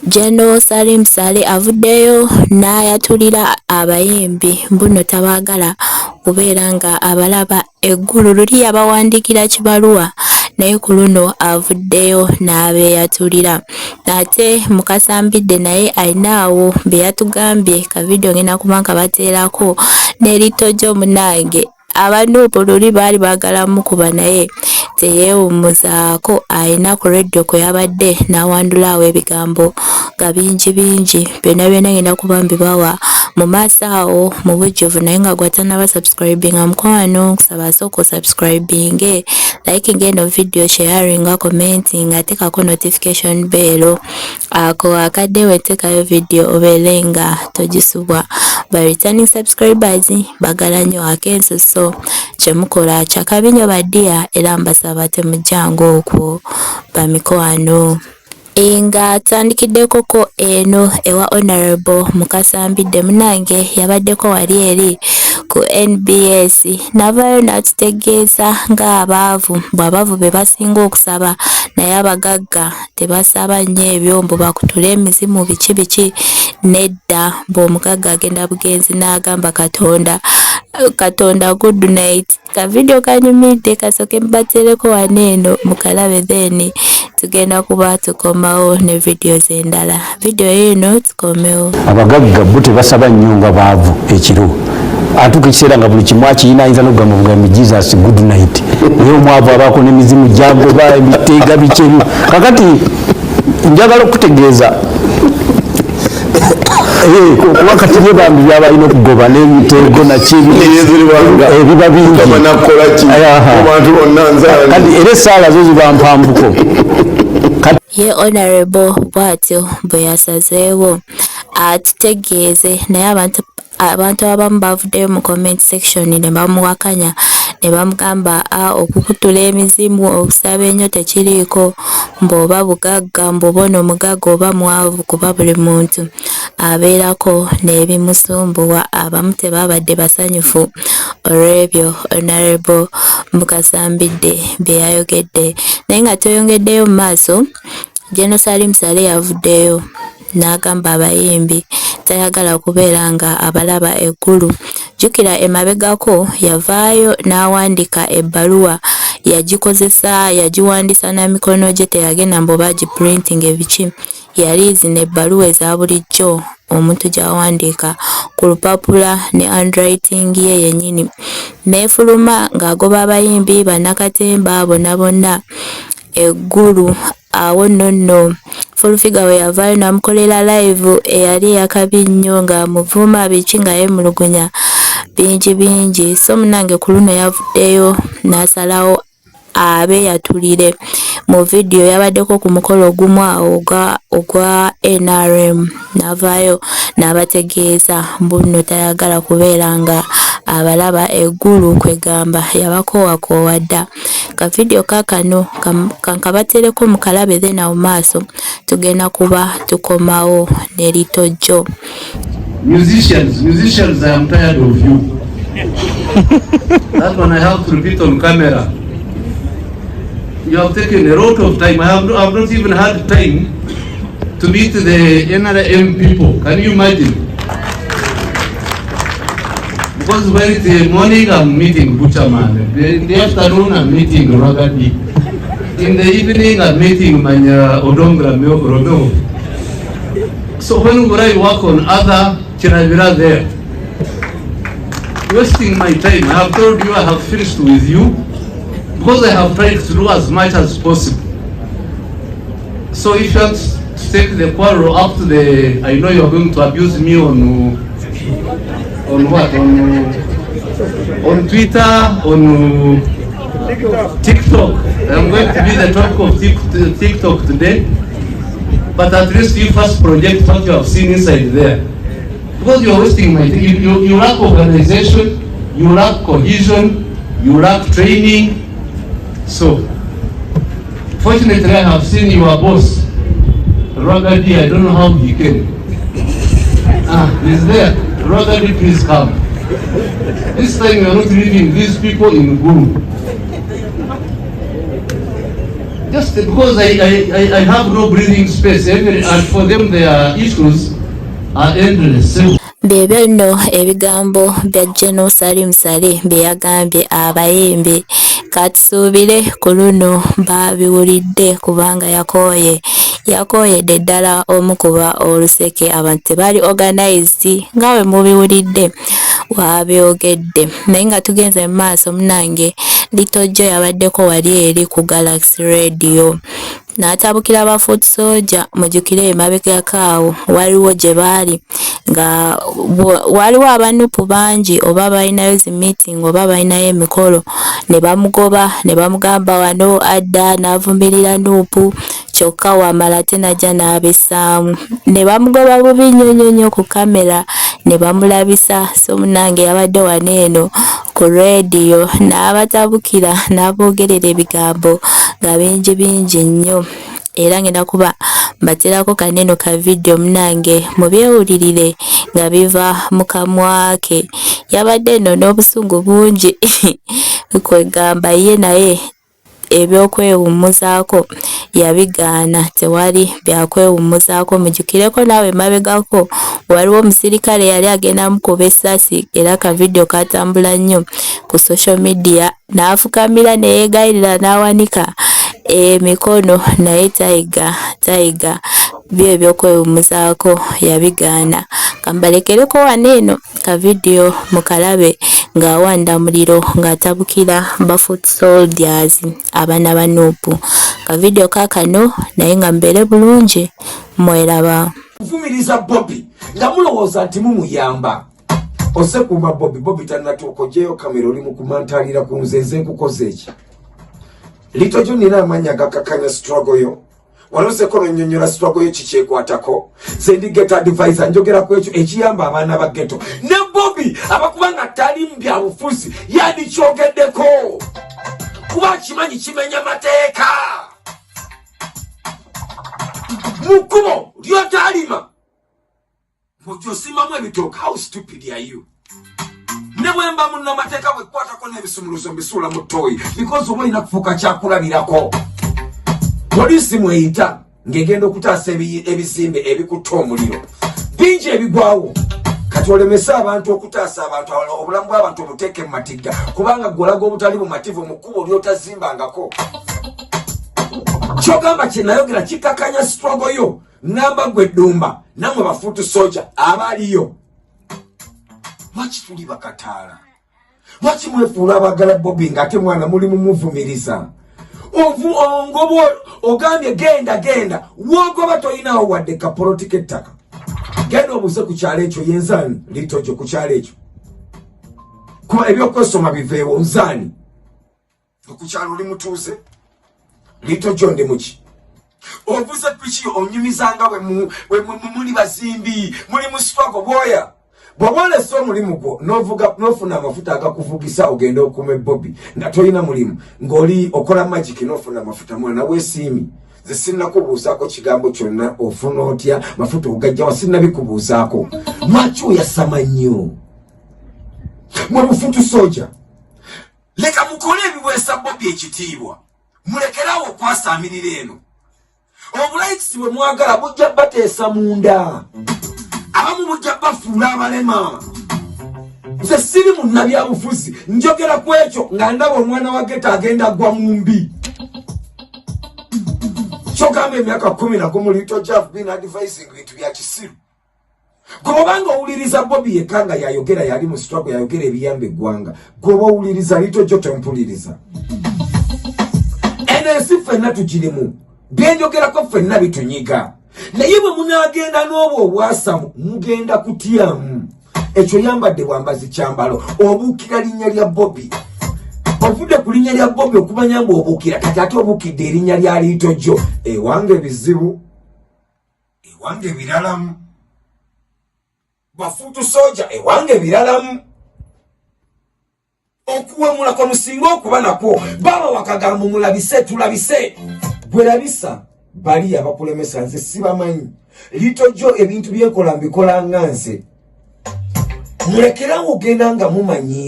General Salim Saleh avuddeyo n'ayatulira abayimbi mbu nno tabaagala kubeera nga abalaba eggulu. Luli yabawandiikira kibaluwa, naye ku luno avuddeyo n'abeeyatulira. Ate Mukasa Mbidde naye alina awo bye yatugambye. Ka vidiyo ngenda kuba nga bateerako ne Litojo. Munnange, aba NUP luli baali baagala mukuba, naye teyeewummuzaako. Alina ku rediyo kwe yabadde n'awandula awo ebigambo nga bingi bingi. Byonna byonna ngenda kuba mbibawa mu maaso awo mu bujjuvu. Naye nga gw'atannaba subscribinga, mukwano, nkusaba asooka osubscribinge, likinga eno video, sharinga, commenting, ateekako notification bell, ako akadde weteekayo video obeere nga togisubwa. Ba returning subscribers bagala nnyo ak'ensusso, kyemukola kyakabi nnyo baddiya, era mbasaba temujjanga okwo, bamikwano. Nga tandikiddeko ko eno ewa Honorable Mukasa Mbidde. Munnange, yabaddeko wali eri ku NBS n'avaayo n'atutegeeza ng'abaavu bw'abaavu be basinga okusaba, naye abagagga tebasaba nnyo ebyo mbu bakutule emizimu biki biki. Nedda, bw'omugagga agenda bugenzi n'agamba Katonda, "Katonda, good night." Ka vidiyo kanyumidde, kasooke mbateereko wano eno mukalabe, then tugenda kuba tukomawo ne videos endala. Vidiyo eno tukomewo. Abagagga bo tebasaba nnyo nga baavu. Ekiro atuuka ekiseera nga buli kimu akiyina, ayinza nokugamba bugambi, "Jesus, good night." Naye omwavu abaako n'emizimu gyagoba, emiteega, biki ebyo. Kakati njagala okutegeeza, kuba kati ye bambi byaba alina okugoba n'emiteego naki ebiba bingi. Kati era essaala zo ziba mpambuko. Ye Honorable bw'atyo bwe yasazeewo atutegeeze, naye abantu abamu bavuddeyo mu comment section ne bamuwakanya ne bamugamba a okukutula emizimu, okusaba ennyo tekiriiko mbu oba bugagga, mbu oba ono mugagga oba mwavu, kuba buli muntu abeerako n'ebimusumbuwa. Abamu tebabadde basanyufu olw'ebyo Honorable Mukasa Mbidde bye yayogedde. Naye nga tweyongeddeyo mu maaso, General Salim Saleh yavuddeyo n'agamba abayimbi tayagala kubeera nga abalaba eggulu. Jjukira emabegako yavaayo n'awandiika ebbaluwa, yagikozesa, yagiwandiisa na mikono gye, teyagenda mbu oba agiprinting ebiki. Yali zino ebbaluwa eza bulijjo omuntu gy'awandiika ku lupapula ne handwriting ye yennyini, n'efuluma ng'agoba abayimbi bannakatemba bonna bonna eggulu. Awo nno nno Full Figure we yavaayo n'amukolera live eyali eyakabi nnyo, ng'amuvuma biki, nga yeemulugunya bingi bingi. So munnange, ku luno yavuddeyo n'asalawo abeeyatulire mu vidiyo. Yabaddeko ku mukolo ogumu awo ogwa NRM, n'avaayo n'abategeeza mbu nno tayagala kubeera nga abalaba eggulu, kwegamba yabakoowakoowa dda. Ka vidiyo kaakano kankabateereko mukalabe, then awo maaso tugenda kuba tukomawo ne Litojjo. Musicians, musicians, I am tired of you. That one I have to repeat on camera. You have taken a lot of time. I have not even had time to meet the NRM people. Can you imagine? Because when it's the morning, I'm meeting Butcherman. In the afternoon, I'm meeting Ragadi. In the evening, I'm meeting Manya Odong Romeo. Romeo. So when would I work on other Chiravira there? Wasting my time. I have told you I have finished with you because I have tried to do as much as possible. So if you want to take the quarrel up to the, I know you are going to abuse me on what? On Twitter, on TikTok. I'm going to be the topic of TikTok today. But at least you first project what you have seen inside there. Because you're wasting my time. You lack organization, you lack cohesion, you lack training. So, fortunately, I have seen your boss, Ragadi. I don't know how he came. Ah, he's there. Ragadi, please come. This time we are not leaving these people in Gulu. Just Just because I have no breathing space, and for them their issues are endless. Byebyo nno ebigambo bya General Salim Saleh bye yagambye abayimbi. Katusuubire ku luno baabiwulidde kubanga yakooye yakooyedde ddala omukuba oluseke. Abantu tebali organized nga bwe mubiwulidde wabyogedde. Naye nga tugenze mu maaso, munnange Little Joe yabaddeko wali eri ku Galaxy Radio n'atabukira ba foot soldier. Mujjukire emabegako awo waliwo gye baali nga waliwo aba NUP bangi oba balinayo zi meeting oba balinayo emikolo ne bamugoba ne bamugamba wano adda n'avumirira NUP, kyokka wamala ate n'ajja n'abissaamu ne bamugoba bubi nnyo nnyo nnyo ku kamera ne bamulabisa. So munnange yabadde wano eno ku radio n'abatabukira n'aboogerera ebigambo nga bingi bingi nnyo, era ngenda kuba mbateerako kaneno ka vidiyo munnange mubyewulirire nga biva mu kamwa ke. Yabadde nno n'obusungu bungi, kwegamba ye naye ebyokwewummuzaako yabigaana, tewali byakwewummuzaako. Mujjukireko naawe emabegako waliwo omusirikale yali agenda mukuba essasi, era ka vidiyo katambula nnyo ku social media, n'afukamira ne yeegayirira n'awanika emikono, naye tayiga tayiga byo ebyokwewummuzaako yabigaana. Kambalekereko wano eno ka vidiyo mukalabe ng'awanda muliro ng'atabukira ba foot soldiers abaana ba NUP. Ka vidiyo kaakano, naye nga mubeere bulungi, mweraba. Kuvumiriza Bobi nga mulowooza nti mumuyamba osekuuma Bobi. Bobi tannatuuka, ogyeyo kamera oli mu kumantalira ku nze. Nze nkukoze eki? Little Joe, nina amaanyi agakakanya struggle yo. Waloseko nonyonyola struggle yo kikyekwatako. Nze ndi ghetto advisor, njogera ku ekyo ekiyamba abaana ba ghetto. Ne Bobi abakuba nga tali mu byabufuzi yandikyogeddeko, kuba akimanyi kimenya mateeka mu kkubo lyotalima ng'okyosimamu ebitooke. How stupid are you? Ne bwe mba munnamateeka, bwekwatako n'ebisumuluzo mbisuula mu ttooyi, because oba olina kufuuka kyakulabirako. Poliisi mweyita ng'egenda okutaasa ebizimbe ebikutta omuliro bingi ebigwawo. Kati olemese abantu okutaasa abantu abalala, obulamu bw'abantu obuteeke mu matigga, kubanga gwolaga obutali bumativu mu kkubo lyotazimbangako. Kyogamba kyenayogera kikakanya struggle yo. Ŋŋamba gwe Ddumba, nammwe ba foot soldier abaaliyo, lwaki tuli bakataala? Lwaki mwefuula abagala Bobi nga ate mwana muli mumuvumiriza? Ongoba ogambye genda genda, wogoba toyinawo wadde kapoloti k'ettaka. Genda obuze ku kyalo ekyo yenzani Little Joe ku kyalo ekyo, kuba ebyokwesoma biveewo. Nzaani ku kyalo oli mutuuze? Little Joe, ndi muki? Ovuze piki onyumizanga bwe muli bazimbi, muli mu struggle. Bwoya bw'oba olese omulimu gwo n'ovuga n'ofuna amafuta agakuvugisa ogende okuuma Bobi nga tolina mulimu, ng'oli okola magic n'ofuna amafuta. Mwana weesiimi, nze sinnakubuuzaako kigambo kyonna. Ofuna otya mafuta? Ogajjawa? Sinnabikubuuzaako. Lwaki oyasama nnyo mwe bu foot soldier? Leka mukole ebiweesa Bobi ekitiibwa, mulekerawo okwasaamirira eno. Obu likes bwe mwagala bujja bateesa munda, abamu bujja bafuula abalema. Nze siri munnabyabufuzi, njogera ku ekyo nga ndaba omwana wa ghetto agenda gwa mu mbi. Kyogamba emyaka 11 Little Joe been advising bintu bya kisiru. Gwe bwobanga owuliriza Bobi yekka nga yayogera, yali mu struggle, yayogera ebiyamba eggwanga, gwe oba owuliriza Little Joe, tompuliriza. Eno ensi ffenna tugirimu, byenjogerako ffenna bitunyiga, naye bwe munaagenda n'obwo obwasamu mugenda kutyamu. Ekyo yambadde bwambazi kyambalo, obuukira linnya lya Bobi. Ovudde ku linnya lya Bobi okumanya mbu obuukira, kati ate obuukidde erinnya lya Little Joe. Ewange ebizibu, ewange ebiralamu, ba foot soldier, ewange ebiralamu. Okuwemula kwe musinga okuba nakwo. Baba wakagambo mulabise, tulabise. Gwe labisa bali abakulemesa, nze sibamanyi. Little Joe, ebintu byenkola mbikola nga nze. Mulekerawo ogenda nga mumanyiira.